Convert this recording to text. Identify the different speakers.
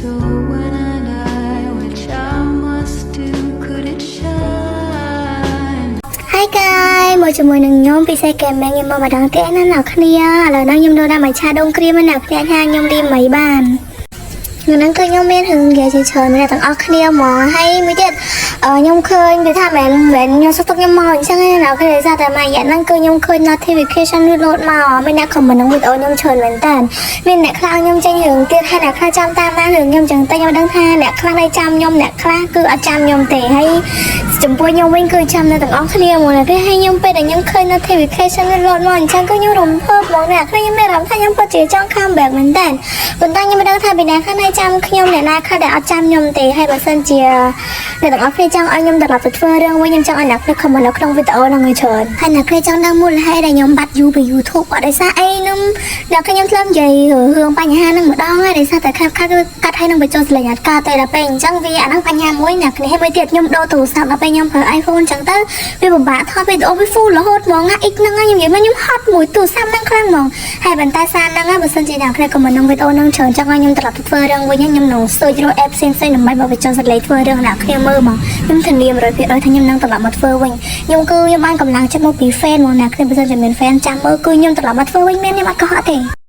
Speaker 1: So when I die, which I must do, could it shine?
Speaker 2: Hi guys មកជាមួយនឹងខ្ញុំពិសេសកែមែនខ្ញុំមកម្ដងទៀតណាអ្នកគ្នាឥឡូវនេះខ្ញុំដូរដាក់មួយឆាដងក្រៀមណាអ្នកគ្នាថាខ្ញុំរៀបមិនបានថ្ងៃហ្នឹងគឺខ្ញុំមានរឿងនិយាយជាច្រើនម្នាក់ទាំងអស់គ្នាហ្មងហើយមួយទៀតអឺខ្ញុំឃើញវាថាមិនមែនខ្ញុំសុខទុក្ខខ្ញុំមកអញ្ចឹងទេអ្នកគ្នាដោយសារតែមួយរយៈហ្នឹងគឺខ្ញុំឃើញ notification វា load មកមានអ្នក comment ក្នុងវីដេអូខ្ញុំច្រើនមែនតើមានអ្នកខ្លះខ្ញុំចេញរឿងទៀតហើយអ្នកខ្លះចាំតាមដានរឿងខ្ញុំអញ្ចឹងតែខ្ញុំដឹងថាអ្នកខ្លះនៅចាំខ្ញុំអ្នកខ្លះគឺអត់ចាំខ្ញុំទេហើយចំពោះខ្ញុំវិញគឺចាំនៅទាំងអស់គ្នាហ្មងណាគេហើយខ្ញុំពេលដែលខ្ញុំឃើញ notification វា load មកអញ្ចឹងគឺខ្ញុំរំភើបហ្មងអ្នកខ្លះខ្ញុំមានអារម្មណ៍ថាខ្ញុំពិតជាចង់ come back មែនតើប៉ុន្តែខ្ញុំមិនដឹងថាពីណាខ្លះនៅចាំខ្ញុំអ្នកណាខ្លះដែលអត់ចាំខ្ញុំទេហើយបើសិនជាអ្នកទាំងអស់គ្នាចង់ឲ្យខ្ញុំត្រឡប់ទៅធ្វើរឿងវិញខ្ញុំចង់ឲ្យអ្នកគ្នា comment នៅក្នុងវីដេអូហ្នឹងឲ្យច្រើនហើយអ្នកគ្នាចង់ដឹងមូលហេតុដែលខ្ញុំបាត់យូរពី YouTube អត់ដោយសារអីខ្ញុំអ្នកខ្ញុំធ្លាប់និយាយរឿងបញ្ហាហ្នឹងម្ដងហើយដោយសារតែខាត់ខាត់គឺកាត់ឲ្យនឹងបញ្ចូលសលេងអត់កើតទេដល់ពេលអញ្ចឹងវាអាហ្នឹងបញ្ហាមួយអ្នកគ្នាហើយមួយទៀតខ្ញុំដូរទូរស័ព្ទដល់ពេលខ្ញុំប្រើ iPhone អញ្ចឹងទៅវាពិបាកថតវីដេអូវា full រហូតហ្មងណាអ៊ិចហ្នឹងខ្ញុំនិយាយមកខ្ញុំហត់មួយទូរស័ព្ទហ្នឹងខ្លាំងហ្មងហើយបន្តែសារហ្នឹងបើសិនជាអ្នកគ្នា comment ក្នុងវីដេអូហ្នឹងច្រើនចង់ឲ្យខ្ញុំត្រឡប់ទៅធ្វើរឿងវិញខ្ញុំនឹង search រក app ផ្សេងៗដើម្បីមកបញ្ចូលសលេងធ្វើរឿងអ្នកគ្នាមើលហ្មងខ្ញុំធានា100%ថាខ្ញុំនឹងត្រឡប់មកធ្វើវិញខ្ញុំគឺខ្ញុំបានកម្លាំងចិត្តមកពី fan ហ្មងអ្នកគ្នាបើសិនជាមាន fan ចាំមើលគឺខ្ញុំត្រឡប់មកធ្វើវិញមានខ្ញុំអត់កុហកទេ។